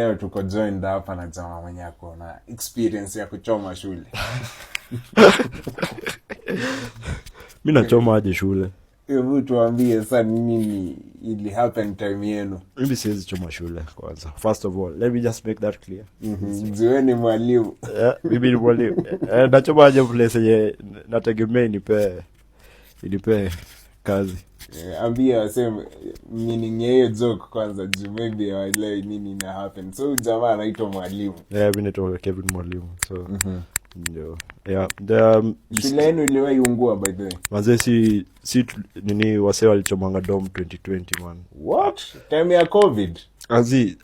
Leo tuko joined hapa na jamaa mwenye ako na experience ya kuchoma shule. Mi nachoma aje shule? Hebu tuambie sasa ni nini ili happen time yenu? Mimi siwezi choma shule kwanza. First of all, let me just make that clear. Ziweni mwalimu. Yeah, mimi ni mwalimu. Nachoma aje place yenye nategemea inipe kazi? Ambia waseme meaning ya hiyo joke kwanza, juu maybe hawaelewi nini ina happen. So huyu jamaa anaitwa Mwalimu. Yeah, mi naitwa Kevin Mwalimu. So ndio, yeah, the Shule yenu iliwahi ungua, by the way? Manze, si nini, wasee walichomanga dom 2020, man. What, time ya COVID? Azi,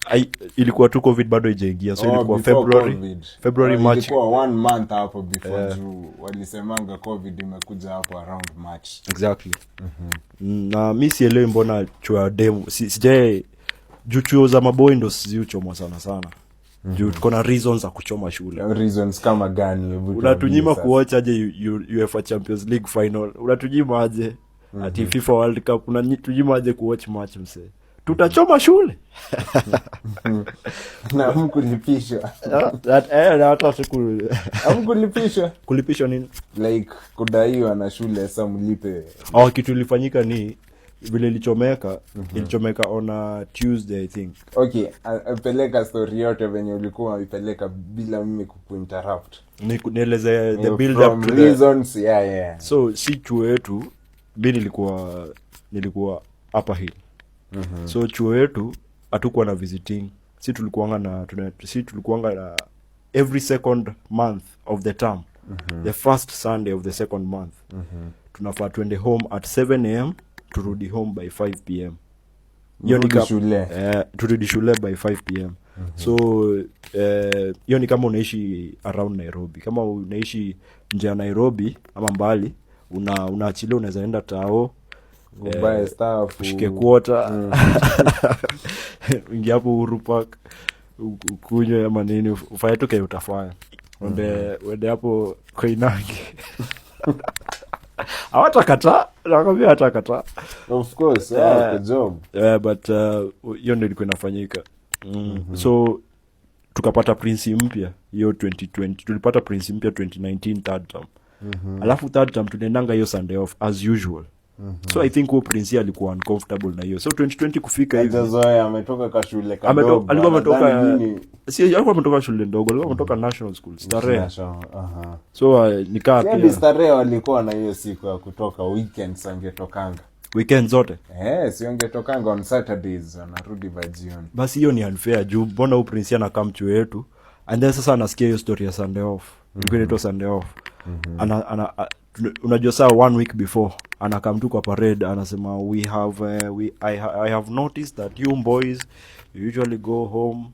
ilikuwa tu COVID bado ijaingia, so Oh, ilikuwa before February. COVID. February, Oh, March. ilikuwa one month hapo before, juu walisemanga COVID imekuja hapo around March. Exactly. Na mi sielewi mbona chuo ya demu sijae, juu chuo za maboi ndo ziuchomwa sana sana, juu tuko na reasons za kuchoma shule. Reasons kama gani? Hebu tuambie Unatunyima sasa. Kuwatch aje UEFA Champions League final? Unatunyima aje ati FIFA World Cup? Unatunyima aje kuwatch match, msee? Tutachoma shule. Na hamkulipishwa? Ah, na hata siku Hamkulipishwa? Kulipishwa nini? Like kudaiwa na shule, sa mlipe. Oh, kitu ilifanyika ni vile ilichomeka, ilichomeka on a Tuesday, I think. Okay, peleka story yote venye ulikuwa unaipeleka bila mimi kukuinterrupt. Nieleze the build up From to the reasons, yeah. So si chuo yetu, mi nilikuwa Upper Hill. So chuo yetu hatukuwa na visiting. Si tulikuanga na every second month of the term, the first Sunday of the second month, tunafaa tuende home at 7 a.m., turudi home by 5 p.m. Hiyo ni Mrudi shule. Eh, turudi shule by 5 p.m. So hiyo ni kama unaishi around Nairobi. Kama unaishi nje ya Nairobi ama mbali, unaachilia, unaweza enda tao, Ubuy stuff, ushike kuota, ingia hapo Uhuru Park, ukunywe ama nini, ufanye tu kenye utafanya, uende hapo Koinange, hawatakataa, nakwambia hawatakataa. Of course, yeah, good job. Yeah, but hiyo ndio ilikuwa inafanyika. So tukapata prinsi mpya hiyo 2020, tulipata prinsi mpya 2019 third term. Alafu third term tuliendanga hiyo Sunday off as usual. So I think huo prinsi alikuwa uncomfortable na hiyo. So 2020 kufika hivi, Hajazoea, ametoka kashule kadogo. Alikuwa ametoka Anadhani nini? Si alikuwa ametoka shule ndogo, alikuwa ametoka national school, Starehe. National, aha. So nikaa Si hadi pia Starehe walikuwa na hiyo siku ya kutoka weekends, angetokanga. Weekend zote? Eh, si wangetokanga on Saturdays, wanarudi by jioni. Basi hiyo ni unfair, juu mbona huu prinsi anakam chuo yetu and then sasa anasikia hiyo story ya Sunday off? Ilikuwa inaitwa Sunday off. Unajua saa one week before anakam tu kwa parade, anasema, "We have we, I, ha- I have noticed that you boys, you usually go home,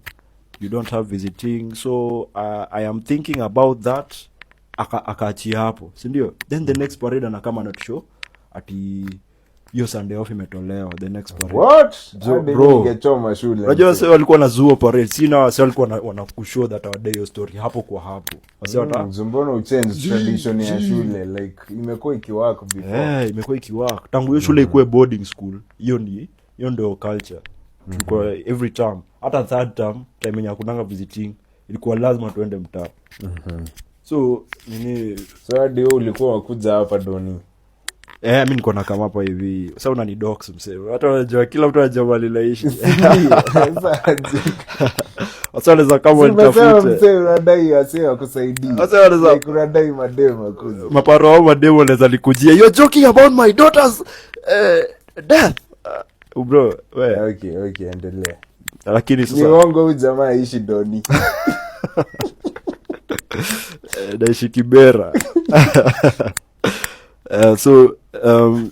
you don't have visiting, so I am thinking about that." Akaachia hapo, sindio? Then the next parade anakama anatushow ati hiyo Sunday off imetolewa the next parade. What? Jo, Hadi bro. ningechoma shule. Unajua Mzee. wase walikuwa na zuo parade, si wase walikuwa wanakushow that hawadai hiyo story hapo kwa hapo. Wase wata Mbona uchange tradition ya shule? Like imekuwa ikiwork before. Eh, imekuwa ikiwork tangu hiyo shule ikuwe boarding school. Hiyo ndio culture. Tulikuwa every term, hata third term, time yenye hakunanga visiting, ilikuwa lazima tuende mtaa. So nini, So hadi wewe ulikuwa wakuja hapa doni? Eh, mi niko na kama hapa hivi. Sasa unani dox, msee. Watu wanajua, kila mtu anajua mahali naishi. Wase wanaweza kama Umesema, nitafute. msee, unadai wasee wakusaidie. Wase wanaweza Like unadai mademu akuze. Maparo au mademu wanaweza nikujia, "You're joking about my daughter's death." Bro, we. Okay, endelea. Lakini Ni sasa uongo, huyu jamaa aishi doni. Naishi Kibera. So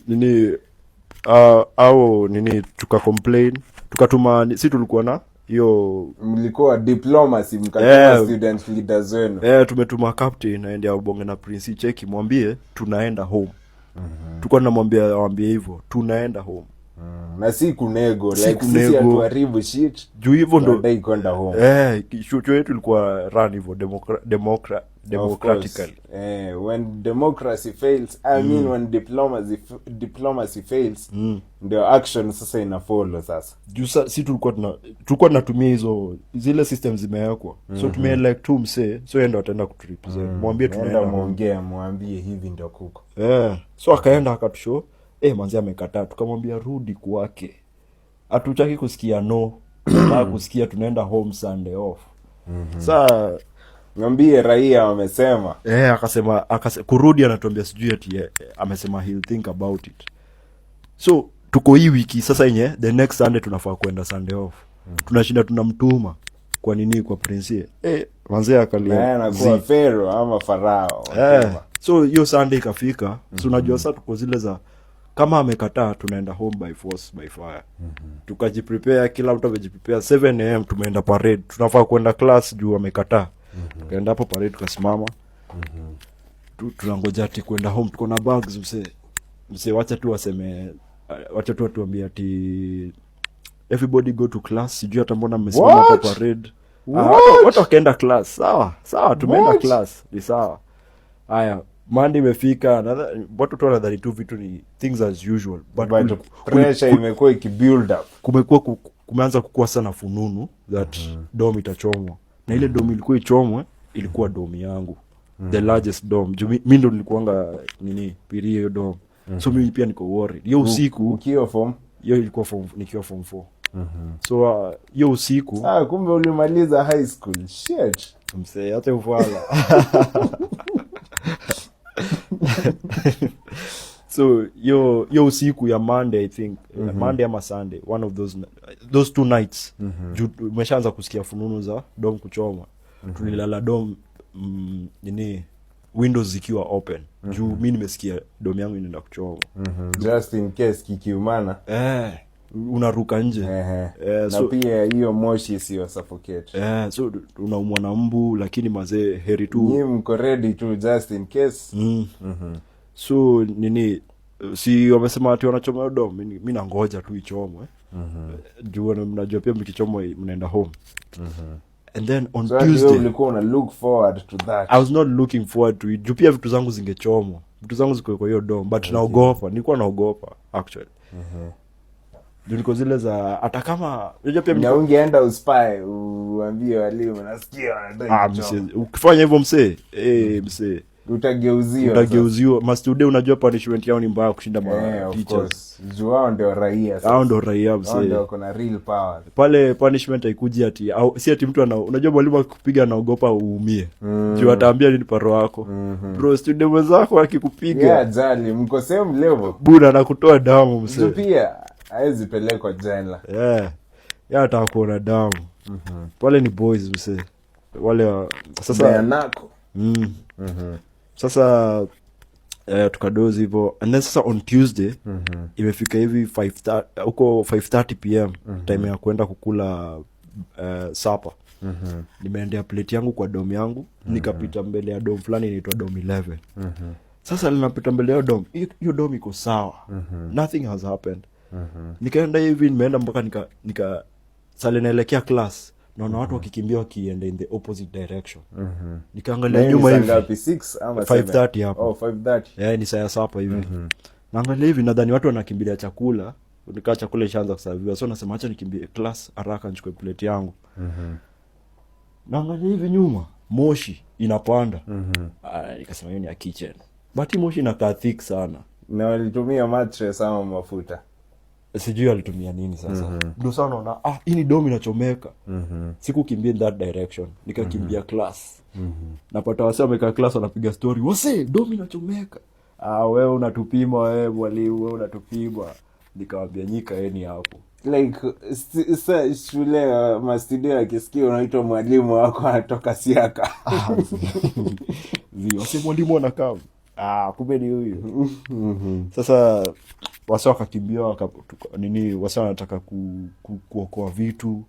nini, au nini, tuka complain, tukatuma, si tulikuwa na hiyo Mlikuwa diplomacy, mkatuma student leaders wenu. Eh, tumetuma captain aende abonge na prince, cheki, mwambie tunaenda home. Tulikuwa tunamwambia awambie hivyo, tunaenda home. Na si kunego, Si like sisi kunego. hatuharibu shit. Juu hivyo ndo Tunadai kwenda home. Eh, chuo yetu ilikuwa run hivyo, Democratically. Course. When democracy fails, I mean, when diplomacy fails, ndio action sasa ina follow sasa. Juu si tulikuwa tunatumia hizo zile system zimewekwa, so tumeelect tu msee, so yeye ndo ataenda kuturepresent, mwambie Enda tunaenda home. Mwongee, mwambie hivi ndio kuko. Yeah. So akaenda akatushow, manzi amekataa. Tukamwambia rudi kwake, hatutaki kusikia no, tunataka kusikia tunaenda home Sunday off. Saa Mwambie raia wamesema. Akasema kurudi anatuambia sijui ati amesema he'll think about it. So tuko hii wiki sasa yenye the next Sunday tunafaa kwenda Sunday off, tunashinda tunamtuma kwa nini, kwa princi, manzee Na yeye akalia anakuwa zi. Pharaoh ama farao. So hiyo Sunday ikafika, so unajua sasa tuko zile za kama amekataa tunaenda home by force, by fire. Tukajiprepare, kila mtu amejiprepare, 7 a.m. tumeenda parade, tunafaa kwenda class juu amekataa. Tukaenda hapo parade, tukasimama, tunangoja ati kwenda home, tuko na bags. Msee, msee, wacha tu waseme, wacha tu watuambie ati everybody go to class, sijui hata mbona mmesimama hapa What? parade. What? Watu wakaenda class, sawa sawa, tumeenda What? class, ni sawa. Haya, Monday imefika, watu tu wanadhani tu vitu ni things as usual, but But pressure imekuwa ikibuild up. Kumekuwa kumeanza kukua sana fununu that dom itachomwa, na ile dom ilikuwa ichomwe ilikuwa dom yangu, the largest dom, juu mi ndo nilikuanga nini piri hiyo dom. So mimi pia niko worried hiyo usiku. Ukiwa form Hiyo ilikuwa nikiwa form 4. So hiyo usiku Ah, kumbe ulimaliza high school, shit. Msee, hata ufala. So yo usiku ya Monday, I think Monday ama Sunday, one of those two nights, juu umeshaanza kusikia fununu za dom kuchoma, tulilala dom, nini, windows zikiwa open, juu mi nimesikia dom yangu inaenda kuchoma. Just in case kikiumana. Unaruka nje. Na pia hiyo moshi isiyo suffocate. So unaumwa na mbu, lakini mazee heri tu. Nyi mko ready tu just in case. So nini, si wamesema ati wanachoma hiyo dom, mi nangoja tu ichomwe, juu mnajua pia mkichomwa mnaenda home. And then on So hadi wewe Tuesday ulikuwa una look forward to that. I was not looking forward to it, juu pia vitu zangu zingechomwa, vitu zangu ziko kwa hiyo dom, but naogopa, nilikuwa naogopa actually, juu niko zile za hata kama unajua pia Na ungeenda uspy, uambie walimu nasikia wanadai Ah, kuchoma. msee, ukifanya hivyo msee, msee, Utageuziwa. Utageuziwa. Mastude unajua punishment yao ni mbaya kushinda ma Of teachers. course, juu wao ndio raia sasa. Hao ndio raia, Hao msee. ndio wako na real power. Pale punishment haikuji ati au, si ati mtu ana, unajua mwalimu akikupiga anaogopa uumie, juu ataambia nini paro wako. Bro, student mwenzako akikupiga, Yeah, jali mko same level. Buna anakutoa damu, Juu msee. pia hawezi pelekwa jela. Yeah, ataka kuona damu. Pale ni boys, msee, wale sasa Beanako. Sasa tukadozi hivo, and then sasa on Tuesday imefika hivi 5:30 huko, 5:30 p.m., time ya kwenda kukula supper. Nimeendea plate yangu kwa dom yangu, nikapita mbele ya dom fulani inaitwa dom 11. Sasa ninapita mbele ya dom hiyo, hiyo dom iko sawa, nothing has happened. Nikaenda hivi, nimeenda mpaka nika sale naelekea class, naona watu wakikimbia wakienda in the opposite direction. Nikaangalia Na hiyo ni nyuma saa hivi. ngapi? 6 ama 5:30 7? hapo. Oh, 5:30. Yeah, ni saa ya supper hivi. Naangalia hivi, nadhani watu wanakimbilia chakula, nikaa chakula ishaanza kuserviwa, so nasema acha nikimbie class haraka nichukue plate yangu. Naangalia hivi nyuma, moshi inapanda. Ah, nikasema hiyo ni ya kitchen, but hii moshi inakaa thick sana. Na walitumia mattress ama mafuta? Sijui alitumia nini. Sasa ndo saa naona, ah, hii ni dom inachomeka. Sikukimbia in that direction, nikakimbia class. Napata wase wamekaa class wanapiga story, wase, dom inachomeka. Ah, wewe unatupima, wewe mwalimu, wewe unatupima. Nikawambia nyika eni hapo. Like sa shule, mastudio akisikia unaitwa mwalimu wako anatoka siaka. Zi, wase, mwalimu anakaa, ah, kumbe ni huyu. Sasa wase wakakimbia, nini, wase wanataka kuokoa vitu.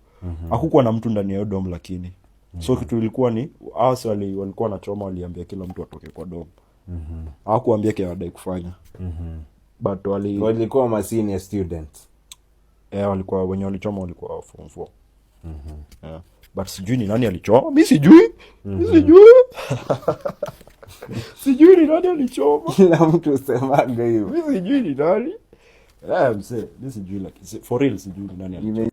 Hakukuwa na mtu ndani ya hiyo dom, lakini so kitu ilikuwa ni wase walikuwa wanachoma waliambia kila mtu atoke kwa dom. Hawakuambia kile wanadai kufanya, but wali Walikuwa ma senior students? Eh, walikuwa, wenye walichoma walikuwa form four. Yeah. But sijui ni nani alichoma. Mi sijui, mi sijui, sijui ni nani alichoma. Kila mtu usemaga hivo. Mi sijui ni nani. Eh, msee, mi sijui, like, for real sijui ni nani alichoma.